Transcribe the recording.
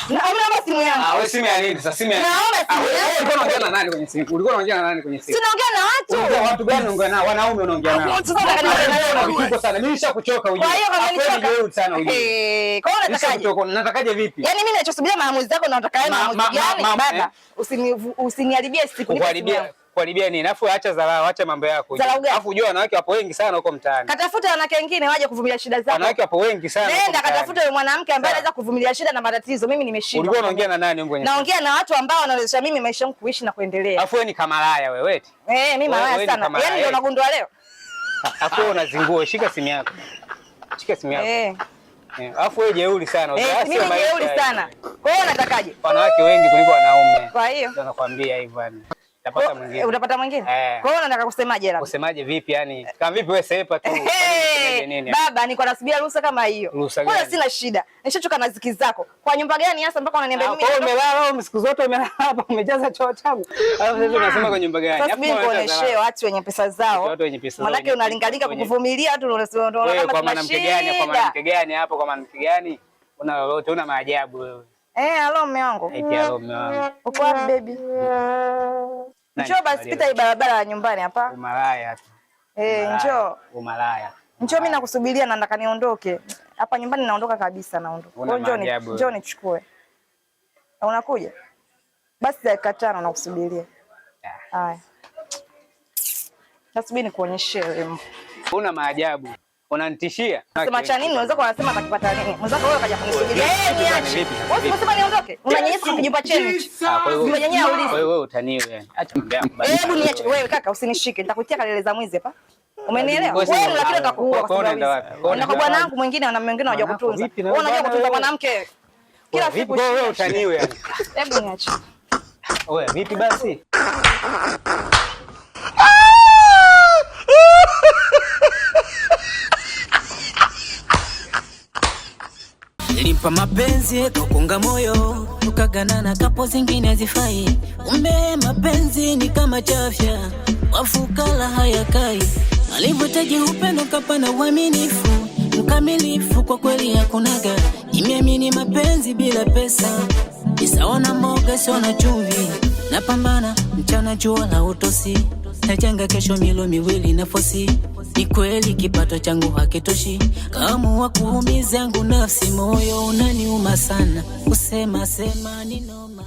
Naomba simu yangu. Ah, wewe simu ya nini sasa? Simu ya nini? Naomba Ah, simu wewe yangu. ulikuwa unaongea na nani kwenye simu? Ulikuwa unaongea na nani kwenye simu? Si naongea na watu. Unaongea watu gani unaongea nao? Wanaume unaongea nao. Sasa unataka niongee na Wewe nani? una vituko sana. Mimi nishakuchoka ujue. Kwa hiyo kama Afu wewe ni nichoka. jeuri sana ujue. Eh, kwa hiyo unatakaje? Nishakuchoka. Natakaje vipi? Yaani mimi ninachosubiria maamuzi yako na unataka yeye maamuzi gani? Baba, usiniharibie siku, nipe simu Kuharibia yangu. kuharibia nini? Alafu acha dharau, acha mambo yako. Dharau gani? Alafu ujue wanawake wapo wengi sana huko mtaani. Katafuta wanawake wengine waje kuvumilia shida zako. Wanawake wapo wengi sana. huko Nenda mtaani. katafute yule mwanamke ambaye Sawa. anaweza kuvumilia shida na matatizo. Mimi nimeshindwa. Ulikuwa unaongea na nani huko kwenye simu? Naongea na watu ambao wanawezesha mimi maisha yangu kuishi na kuendelea. Alafu wewe ni kamalaya wewe eti. Eh, mimi Wewe malaya ni sana. kamalaya, Yaani ndio eh. nagundua leo. Alafu wewe unazingua, shika simu yako. Shika simu yako. Eh. Eh, Alafu wewe jeuri sana. Eh, Sio mimi maisha jeuri haya. sana. Kwa hiyo unatakaje? Wanawake wengi kuliko wanaume. Kwa hiyo Ndio nakwambia hivyo yani. Utapata mwingine. Utapata mwingine? Eh. Kwa hiyo unataka kusemaje labda? Usemaje vipi yani? Kama vipi wewe sepa tu. Usemaje nini? Baba, niko nasubiria ruhusa kama hiyo. Ruhusa Wala gani? sina shida. Nishachoka na ziki zako. Kwa nyumba gani hasa mpaka unaniambia Ah, mimi? kwa hiyo umelala au siku zote umelala hapa umejaza choo changu. Alafu sasa unasema kwa nyumba gani? Sasa Alafu mimi unaleta nikuoneshe dharau. watu wenye pesa zao. Watu wenye pesa zao, Manake wenye- unalingalika wenye- kukuvumilia watu ndio unaona Wewe kama kwa tuna mwanamke gani? Kwa shida. mwanamke gani hapo? Kwa mwanamke gani? Una lolote, una maajabu wewe. Eh, halo mume wangu. Eti halo mume wangu. Uko wapi baby? Nani Njoo basi kawalia? pita hii barabara ya nyumbani hapa. Umalaya tu. Eh, Umalaya. njoo. Umalaya. Njoo mimi nakusubiria na nataka niondoke. Hapa nyumbani naondoka kabisa naondoka. Una Kwa hiyo njoo maajabu wewe. njoo nichukue. Unakuja? Basi dakika 5 nakusubiria. Haya. Nasubiri nikuonyeshe wewe. Una maajabu. Unanitishia. Sema cha nini? Mwenzako anasema atakipata nini? Mwenzako wewe kaja kunisubiria. Eh, Vipi niache. vipi? Wewe unasema niondoke? Unanyanyasa kwa kijumba chenu hichi. Ah, kwa hiyo Jumba yenyewe haulizi. kwa hiyo wewe utaniwe yani. Acha mambo yako basi. Hebu niache wewe kaka, usinishike. Nitakutia kalele za mwizi hapa. Umenielewa? Wewe si- Wewe lakini utakuua Kwa kwa hiyo sababu unaenda ya wizi. wapi? Kwa hiyo Na kwa unaenda bwana wapi? wangu mwingine na mwingine unajua Mwanako kutunza. vipi na Wewe wewe unajua bwana kutunza wewe? mwanamke. Kila Wewe vipi? siku Kwa hiyo wewe shida. utaniwe yani. Hebu niache. Wewe vipi basi? Nilimpa mapenzi kakunga moyo, tukaganana kapo zingine hazifai. Kumbe mapenzi ni kama chafya, wafukala hayakai. Alivyotaji upendo kapana uaminifu, mkamilifu kwa kweli hakunaga. Nimeamini mapenzi bila pesa, ni sawa na mboga sio na chumvi. Napambana mchana jua la utosi, najenga kesho milo miwili na fosi. Ni kweli kipato changu hakitoshi, kama kuumiza yangu nafsi, moyo unaniuma sana, kusema sema ni noma.